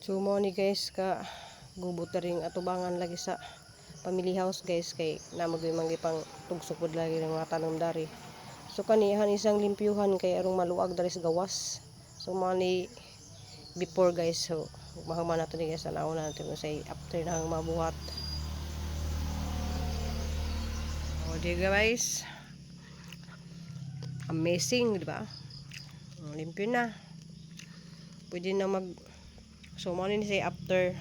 So mo ni, guys, ka gubot na ring atubangan lagi sa family house, guys, kay namo gyud man pang tugsok pud lagi ng mga tanom dari. So kanihan isang limpyuhan kay arong maluag dari sa gawas. So mo ni before, guys. So mahuman nato ni, guys, tan-awon na natin kung say after na ang mabuhat. O di, guys. Amazing, di ba? Limpyo na. Pwede na mag. So mo ni say after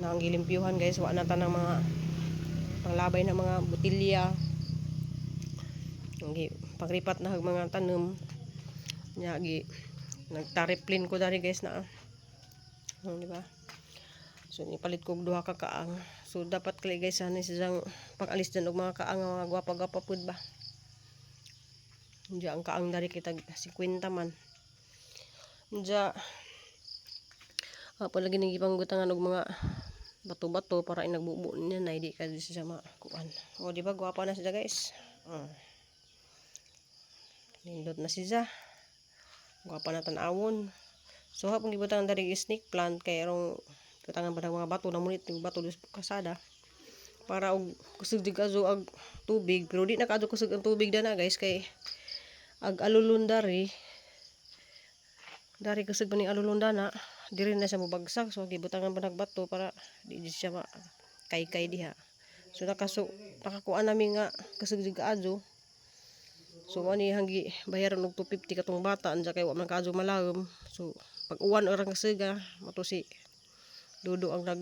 na ang gilimpyuhan, guys, wa na tanang mga panglabay na mga botilya. Ang pagripat na og mga tanom. Nya gi nagtariplin ko dari, guys, na. Oh, di ba? So nipalit ko og duha ka kaang. So dapat kali, guys, ani siyang pag-alis dyan og mga kaang nga mga gwapa-gwapa pud ba. Diya ang kaang dari kita 50 man. Diya pa lagi nang ipanggutangan og mga bato-bato para inagbubo niya na hindi ka siya makuan. O di ba gwapa na siya, guys? Nindot na siya. Gwapa na tan-awon. So hapon gibutangan dari snake plant kay arong butangan pa ng mga bato na munit yung bato sa kasada para og kusog di kaso ag tubig, pero di na kaadto kusog ang tubig dana, guys, kay ag alulon dari dari kusog pa ning alulon dana, diri na siya mobagsak. So gibutangan pa nag bato para di siya ma kaykay diha. So nakakuan nami nga kusog di kaadto. So ani hanggi bayaran og 250 katong bata anja kay wa man kaadto malawom. So pag uwan orang kasiga mato si Dudo ang nag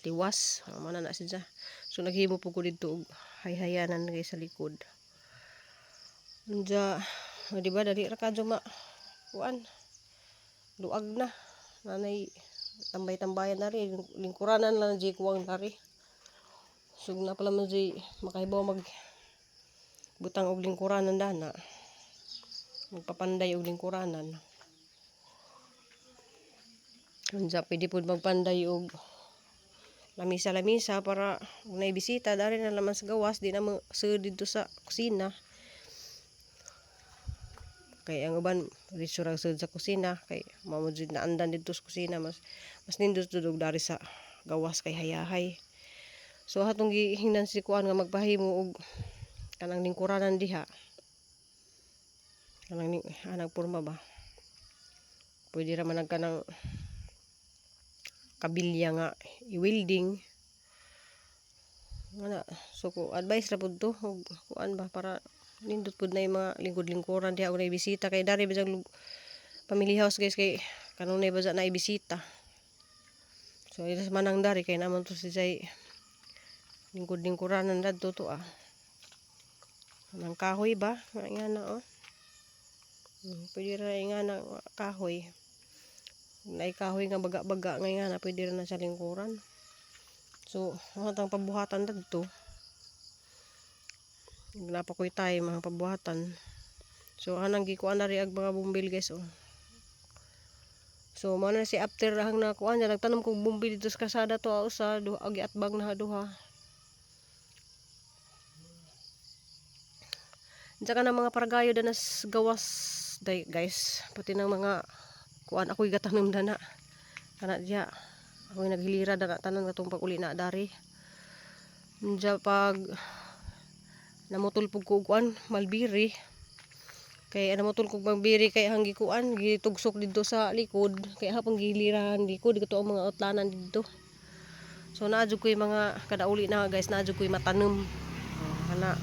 liwas mana na siya. So naghimo po ko didto og hayhayanan, guys, sa likod. Anja, o, di ba dali ra kadto ma kuan, luag na nanay tambay-tambayan dari, lingkuranan lang di kuwang dari. So na pala man di makahibaw mag butang og lingkuranan dana, magpapanday og lingkuranan. Unsa, pwede pud magpanday og lamisa-lamisa para kung naay bisita dari na naman sa gawas, di na mo sud didto sa kusina. Kay ang uban diretso ra sud sa kusina kay mao mo jud naandan didto sa kusina. Mas nindot jud og dari sa gawas kay hayahay. So atong gihingnan si kuan nga magpahimo og kanang lingkuranan diha. Kanang anag porma ba. Pwede ra man nag kanang kabilya nga i-welding. Wala. So ko advice ra pud to og kuan ba para nindot pud na yung mga lingkod-lingkuran diha og naay bisita kay dari ba family house, guys, kay kanunay ba na bisita. So ilas manang dari kay naman to si Jay lingkod-lingkuranan dadto to ah. Nang kahoy ba? Nga na oh. Pwede ra nga na kahoy. Naay kahoy nga baga-baga nga na pwede ra na sa lingkuran. So, mga tang pabuhatan dadto. Napa koy tayo mga pabuhatan. So, anang gikuan na ri ag mga bumbil, guys, oh. So, mao na si after hang na kuan niya, nagtanom kog bumbil dito sa kasada to ah, usa duha agi atbang na duha. Diyan ka na mga paragayo danas gawas day, guys. Pati ng mga kuan ako'y gatanom dana. Kana diya. Ako'y naghilira dana tanan katong pag-uli na dari. Diya pag namutol pug ko kuan malbiri. Kay namutol kog malbiri kay hanggi kuan gitugsok didto sa likod kay hapon gihilirahan likod kato ang mga utlanan didto. So naa jud ko'y mga kada uli na, guys, naa jud ko'y matanom. Oh, kana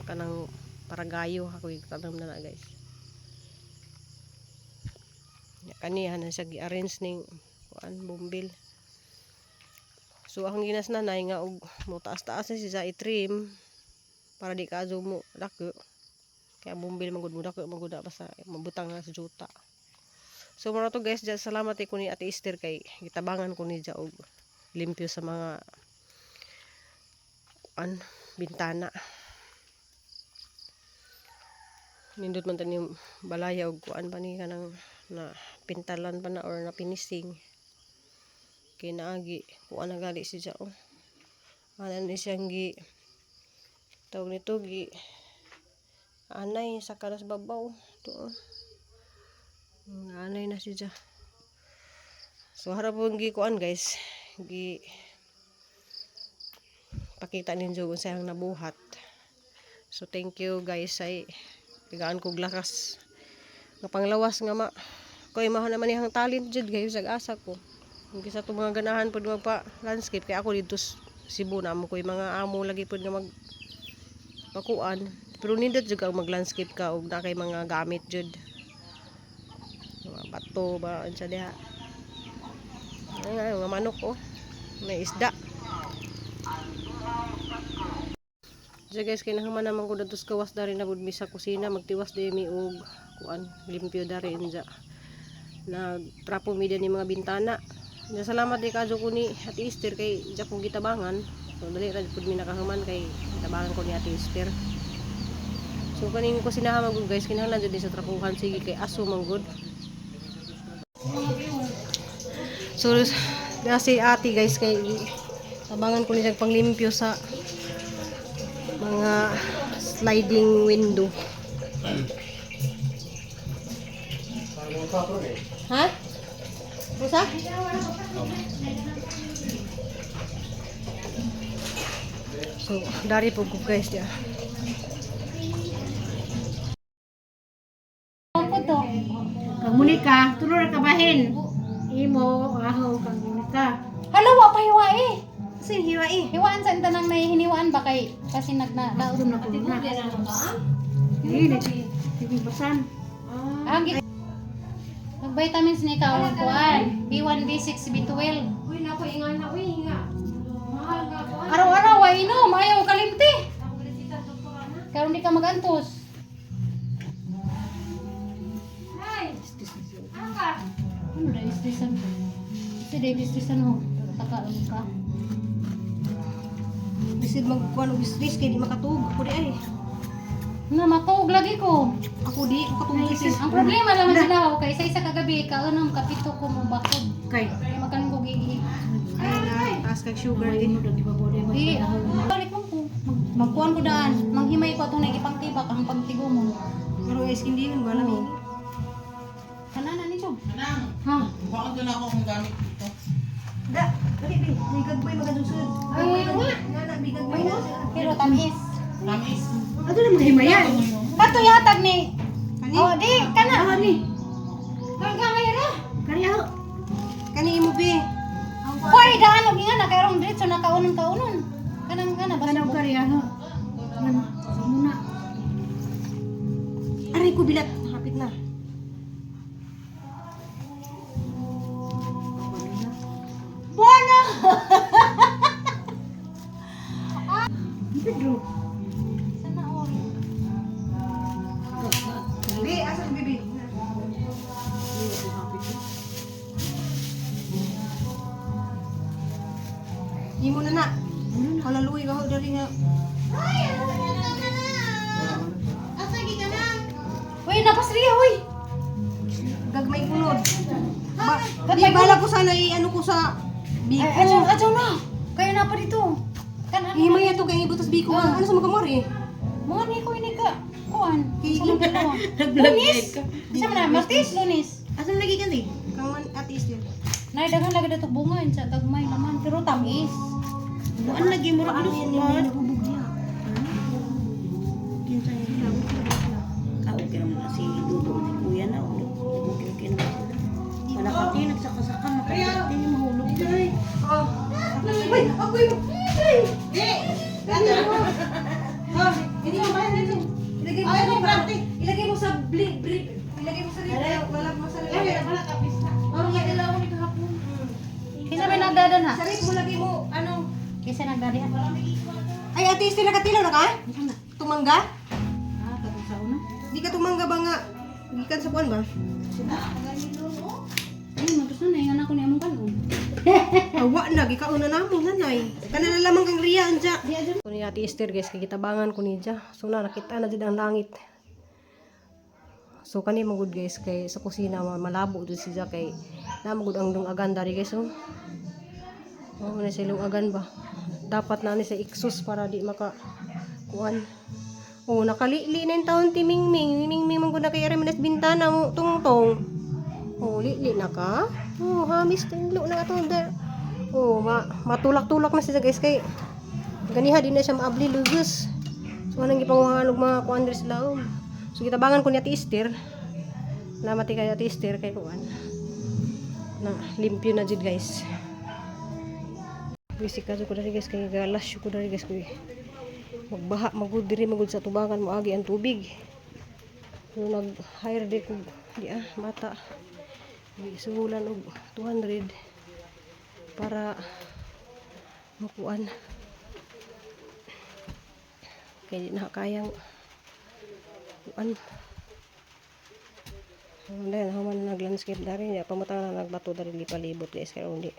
kanang paragayo ako'y tanom na na, guys. Ya, kaniya na siya gi-arrange ning kuan bumbil. So akong ginas nanay nga og mo taas-taas na siya i-trim para di ka mo dako. Kaya bumbil man gud mo dako man gud na basta mabutang na sa juta. So mao to, guys, dyan, salamat ko ni Ate Esther kay gitabangan ko ni og limpyo sa mga kuan bintana. Nindot man tani balaya og kuan pa ni kanang na pintalan pa na or na pinising. Kay naagi kuan na gali siya oh. Ana ni siyang gi tawag nito gi anay sa kalas babaw to oh. Anay na siya. So harapon gi kuan, guys, gi pakita ninyo kung sayang nabuhat. So thank you, guys, ay bigaan kog lakas nga panglawas nga ma koy maho naman iyang talent jud, guys, ag asa ko. Kung kisa itong mga ganahan pud magpa landscape kay ako dito Cebu na mo koy mga amo lagi pud nga mag pakuan, pero nindot jud kag mag landscape ka og na kay mga gamit jud, mga bato ba, unsa diha. Ay, mga manok, oh, may isda. So guys, kinahuman naman ko dito sa gawas, dari na mi sa kusina, magtiwas di mi og kuan, limpyo dari inja. Nagtrapo mi din ni mga bintana. Nya salamat di kadyo ko ni Ate Esther kay dya kong gitabangan. So dali ra pud mi nakahuman kay gitabangan ko ni Ate Esther. So kaning kusina man gud, guys, kinahanglan jud ni sa trapuhan, sige kay aso man gud. So na si Ate, guys, kay tabangan ko ni siya panglimpyo sa mga sliding window. Ha? Usa? So, dari po ko, guys, ya. Ako to. Kang Monica, tulo ra ka bahin. Imo, aho kang Monica. Hala, wa pa hiwa eh. Kasi hiwa eh. Hiwaan sa tanang nahihiniwaan ba kay kasi nagna daot Doon na ko na. Hindi, sige basan. Ang Mag vitamins ni ka og kuan. B1, B6, B12. Uy, nako ingan na uy nga. Mahal ka ko. Araw-araw ay inom, ayaw kalimti. Karon di ka magantos. Ano na istrisan ko? Kasi dahil istrisan mo, taka lang ka. Bisid magkuan og stress kay di makatug. Ako di ay. Na matuog lagi ko. Ako di makatug sis. Ang problema naman sila ako kay isa-isa kagabi kaunom kapito ko mo bakod. Kay. Kay makan ko gihi. Ay na, taas kag sugar di. Mo dagi ba bode mo. Di, balik mo ko. Magkuan ko daan. Manghimay ko atong naigipangtibak ang pagtigo mo. Pero ay skin di wala mi. Kanana ni Job. Ha? Bakit doon ako kung gamit dito? Da, dali bi. Bigag boy magadusod. Ay, nga. Nga na bigag boy. Pero tamis. Tamis. Ato na maghimayan. Kato yatag ni. Kani? Oh, di kana. Aho ni. Kagamay ra. Kari aho. Kani imo bi. Hoy, daan og inga na kay rong diretso na kaunon kaunon. Kanang kana basta. Kanaw kari aho. Man, muna. Aray ko bilat. Hapit na. Buwana. Pedro. Sana all. Bi, asa si bibi? Imo na na. Hala luwi ka dali nga. Uy, napasriya, uy. Gagmay kunod. Ba, di Gagmay bala ko sana i ano ko sa biko. Ay, adyo, adyo na. Kayo na pa dito. Kanan. Himay ato kay ibutas biko. Ano sa magamor eh? Mga ni ko ini ka. Kuan. Sa mga dalawa. Lunis. Sa mga Martes, Lunis. Asan lagi kan di? Kang man at is yun. Nay daghan lagi dato bunga unsa gagmay naman pero tamis. Buan lagi mo ra yan yung nahubog niya. Ah, okay naman na si Dudo ni Kuya na. Okay, okay naman sila. Malakati, nagsakasaka, makakati, mahulog ka. Oh. Uy, ako yung Ay! Eh! Ano? Oh, hindi mo ba natin? Ilagay mo sa ilagay mo sa bli bri ilagay mo sa rib. Wala mo sa rib. Wala kapis na. Oh, nga dalawa ni kahapon. Kinsa may nagdadan ha? Sa rib mo lagay mo ano? Kinsa nagdadi ha? Ay, Ate Esther, nakatilaw na ka? Kinsa na? Tumangga? Ah, katong sa una. Di ka tumangga ba nga? Gikan sa kuan ba? Ay, matos na ingan ako ni among kanon. Awa na, gikaon na namo nanay. Kana na lamang kang Ria anja. Di adyo. Kuno ni Ate Esther, guys, kay gitabangan ko niya. So na nakita na jud ang langit. So kani magud, guys, kay sa kusina malabo jud siya kay na magud ang lungagan dari, guys, oh. Oh, na siya lungagan ba. Dapat na ni sa exhaust para di maka kuan. Oh, nakalili na yung taon ti Mingming. Mingming man gud na kay ari manas bintana mo tungtong. Oh, li na ka? Oh, hamis tinlo na ato da. Oh, matulak-tulak na siya, guys, kay ganiha di na siya maabli lugos. So anang gipanguhaan og mga kuan diri sa laom. So gitabangan ko ni Ate Esther. Salamat kay Ate Esther kay kuan. Na limpyo na jud, guys. Bisic ka ko diri, guys, kay galas ko diri, guys, kay magbaha magud diri magud sa tubangan moagi ang tubig. So nag-hire di ko di ah bata. Gisugulan og 200 para makuan. Kay di na kayang kuan. Dahil human na nag-landscape dari, di pamutang na nagbato dari lipalibot, guys, kay hindi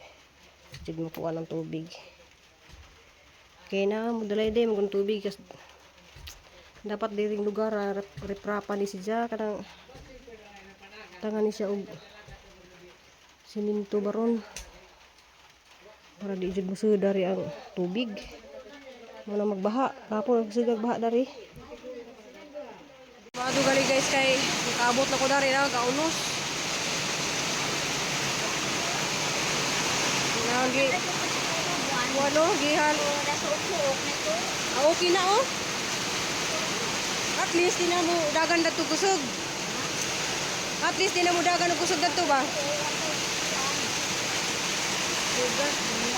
jud makuha ng tubig. Kay na modalay day magun tubig kas dapat diring lugar ah, riprapa ni siya kanang tangan ni siya og siminto baron para di jud mosud dari ang tubig. Mao na magbaha kapon nagsigag baha dari. Bago gali, guys, kay nakaabot na ko dari na kaunos. Nagi ano gihan. Ah, okay na oh. At least di na mo dagan dadto kusog. At least di na mo dagan og kusog dadto ba?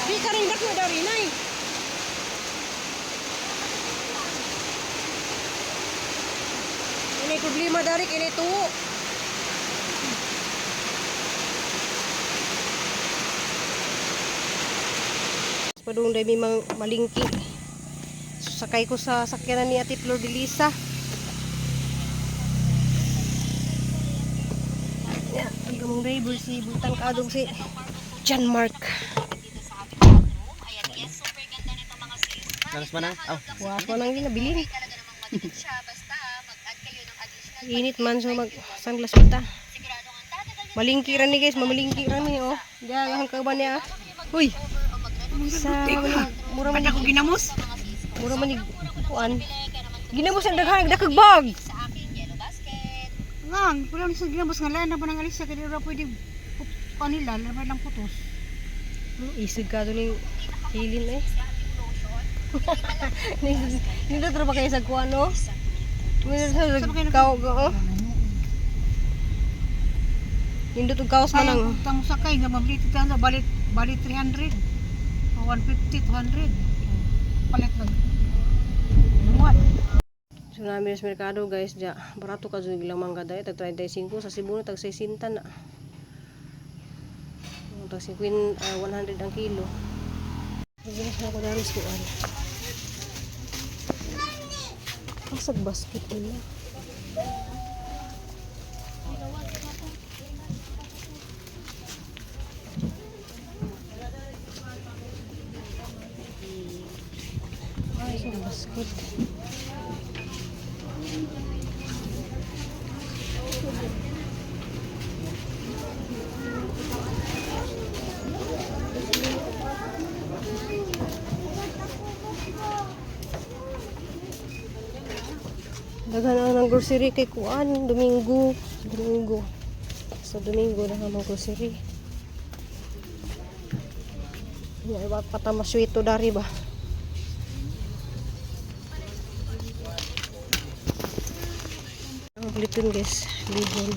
Di ka rin dako dari nay. Ini problema dari kini tuwo. Padung day may mang malingki. Sakay ko sa sakyanan ni Ate Flor de Lisa. Yeah, ang gamong driver si Butang Kaadong si John Mark. Naras ba na? Oh. Wa ko nang ginabilin. Init man, so mag sunglass kita. Malingki ra ni, guys, mamalingki ra ni oh. Diya ang kauban niya. Uy. Sa mura man Ako ginamos. mura man ni kuan. Ginamos ang daghan dakag bag. Ngang, kulang sa ginamos nga laan na pa nang alis kay di ra pwede kanila, laban lang putos. Isig ka doon yung hilin eh. Nindot ra ba kayo sa kuan no? Nindot sa kaw oh. Nindot og kaos man ang Sayang tang sakay nga mabili ta na balit balit 300. O 150, 200. Palit mag Muat. So namin sa merkado, guys, ja, barato ka jud ilang mangga dai, tag 35 sa Cebu na tag 60 na. Ang tag 50, ah, 100 ang kilo. Guys, na ko dari sa kuan. Asag basket nila. Ay, sa basket. Daghan ang ng grocery kay kuan Domingo, Domingo. Sa Domingo na mga grocery. Ya, iba pa ta maswito dari ba. Ang paliton, guys, libon.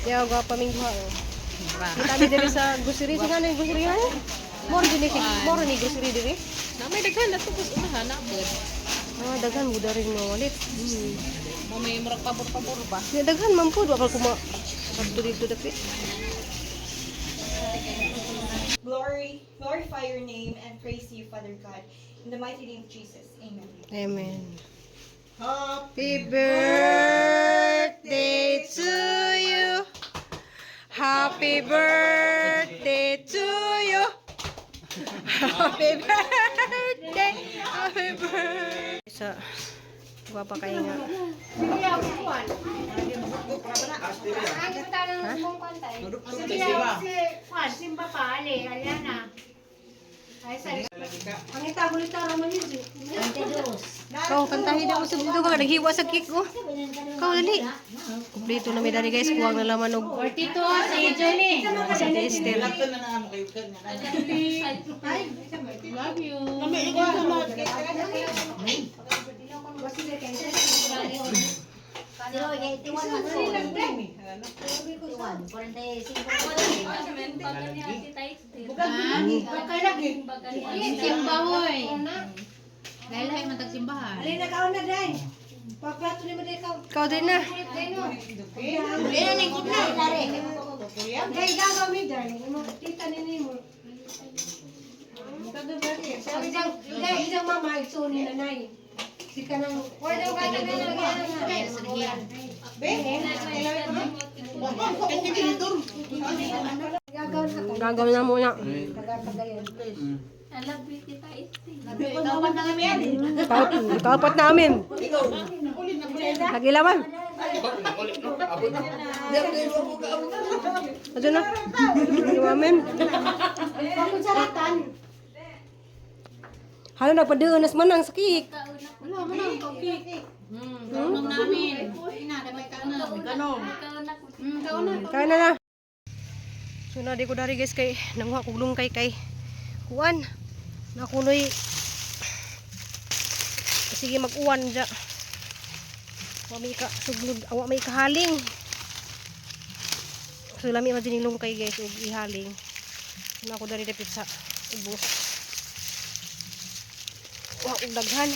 Ya, gua pamingguha. Oh. Kita mi diri sa grocery sa kanang grocery ha. More diri si more ni grocery diri. Na may daghan na tubos unahan na pod. Ah, daghan mo dari mo walit. Mo may murag pabor-pabor ba? Ya, daghan man pud wa pa kuma kadto dito dapit. Glory, glorify your name and praise you, Father God. In the mighty name of Jesus. Amen. Amen. Happy birthday to you. Happy birthday to you. Happy birthday. Happy birthday. Sa Gwapa kay nga. Kau kantahin ako sa dito ka naghiwa sa cake oh. Kau dali. Kompleto na mi dali guys, kuwang na laman og 42 si Johnny. si Ate Esther. Love you. Simba hoy. Dahil hay man tagsimbahan. Kau din na. Gagawin na muna. Kapat namin. Nagilaman. Ano na? Nagilaman. Halo nagpadaan nas manang sa cake. Wala man ang cake. Kaunong namin. Ina, damay kaunong. Kaunong. Kaunong. Kaya na na. So na di ko dari guys kay nanguha kog lungkay kay kuan. Nakunoy sige mag-uwan dya. Wa may ka suglod, awa may kahaling. So lami man din yung lungkay guys ug ihaling. So, na ako dari dapit sa ubos. Wa og daghan.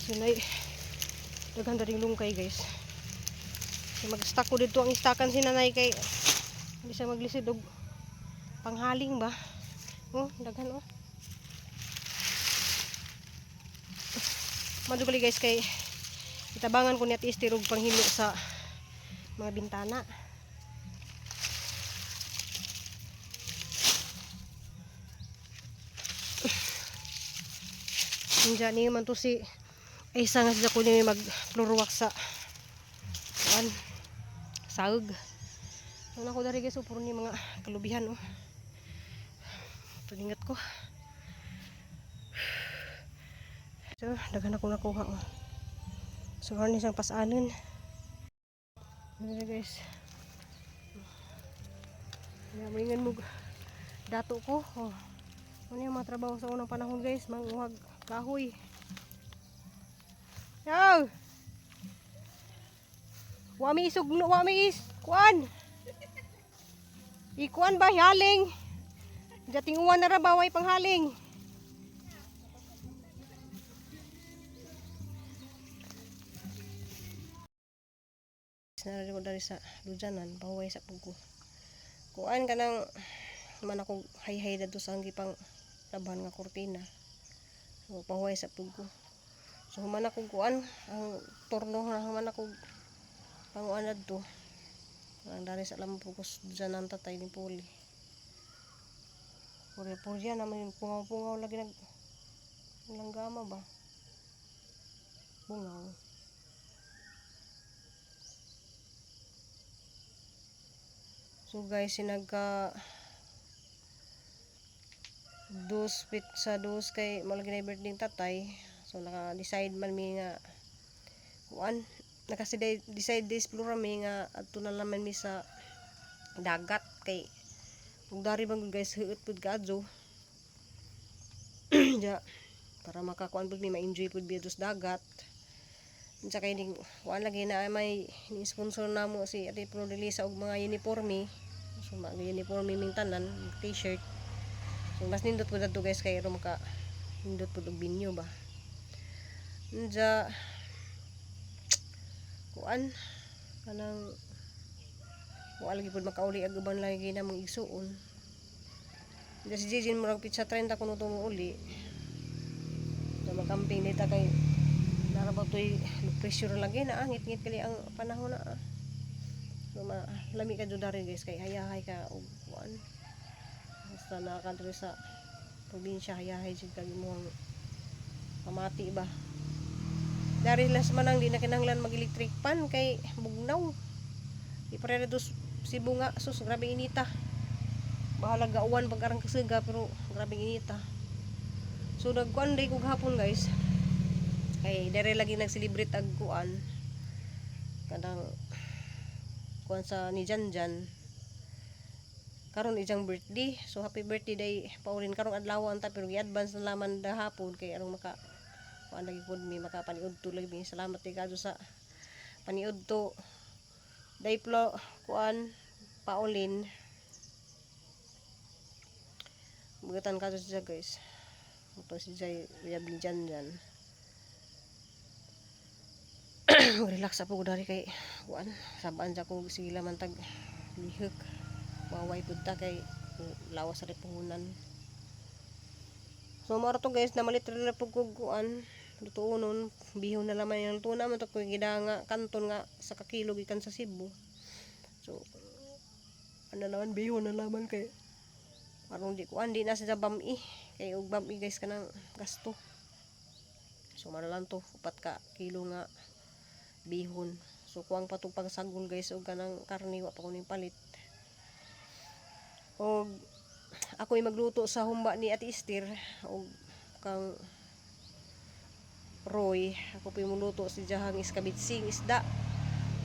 So nay daghan daring lungkay guys. So mag-stock ko dito ang istakan si nanay kay hindi siya maglisid og panghaling ba. Oh, daghan oh. Madugali guys kay itabangan ko ni Ate Esther og panghimo sa mga bintana. Diyan ni man to si ay isa nga siya ko niya mag floor sa kuan saug. Ano ako dari guys, oh, puro ni mga kalubihan oh. Paningat ko. So, daghan akong nakuha oh. So, ano siyang pasanon. Ano guys. Kaya maingan mo dato ko. Oh. Ano yung mga trabaho sa unang panahon guys, manguhag kahoy. Yaw! Wa mi isog wa mi is kuan. Ikuan ba haling? Jating uwan na ra ba way panghaling. Nari ko dari sa Lujanan, pahuway sa pugo. Kuan ka nang man ako hay-hay dadto sa ang gipang laban nga kurtina. So, pahuway sa pugo. So human ako kuan ang torno na human ako panguan adto. Ang dari sa lamang pugos dyan ang tatay ni Puli. Puri puri naman yung pungaw-pungaw lagi nag langgama ba? Bungaw. So guys, sinagka dos pit sa dos kay malagi na yung birthday ng tatay. So naka-decide man mi nga kuan naka-decide decide this explore mi nga adto na laman mi sa dagat kay ug dari man gud guys huot pud kaadto. Ja, para makakuan pud mi ma-enjoy pud mi adto sa dagat. Unsa kay ning kuan lagi na may ni-sponsor namo si Ate Flordelisa og mga uniforme. So mga uniforme ming tanan, t-shirt. So mas nindot pud adto guys kay aron maka nindot pud og binyo ba. Unja kuan kanang wa lagi pud makauli ag uban lagi na mong igsuon. Unja si Jijin murag pizza 30 kuno to uli. Sa makamping dita kay nara ba to'y pressure lagi na ah, ngit-ngit kali ang panahon na ah. So ma lami ka jud dari, guys, kay hayahay ka og kuan. Basta naa ka diri sa probinsya, hayahay jud kag imong pamati ba. Dari las manang di na kinahanglan mag electric pan kay bugnaw. Di pa rin Cebu nga, sus, grabe inita. Bahala gauwan pag arang kasiga, pero grabe inita. So nagkuan day kog hapon, guys. Kay dere lagi nag-celebrate ag kuan. Kanang kuan sa ni Janjan. Karon iyang birthday. So happy birthday day Pauline, karong adlaw anta, pero gi-advance na laman da hapon kay arong maka kuan lagi pud mi, makapaniudto lagi mi. Salamat kay kadto sa paniudto. Day plo kuan Pauline. Bugatan kadto siya, guys. Ito si Jay, uyab ni Janjan. Relax ako dari kay kuan, sabaan sa ko sige man tag lihok. Waway pud ta kay lawas sa puhunan. So mao ra to, guys, namalit ra pud kog kuan, lutuonon, bihon na laman yung luto naman to kung gida nga kanton nga sa kakilo gikan sa Cebu. So ano naman, bihon na laman kay aron di kuan, di na sa bami kay og bami, guys, kanang gasto. So mao na lang to, 4 ka kilo nga bihon. So kuwang pa tong pagsagol, guys, og kanang karne, wa pa ko ning palit. Og ako'y magluto sa humba ni Ate Esther og kang Roy. Ako po'y muluto si Jahang iskabitsing isda.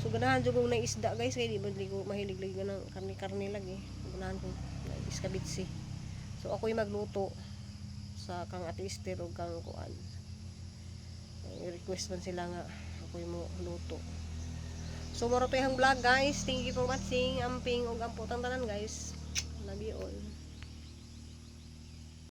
So ganahan jud kong na isda, guys, kay di ba ko mahilig lagi ng karne-karne lagi. Ganahan ko na iskabitsi. So ako'y magluto sa kang Ate Esther og kang kuan. Ay, request man sila nga ako'y mo luto. So mao ra to ihang vlog, guys. Thank you for watching. Amping og amputang tanan, guys. Love you all.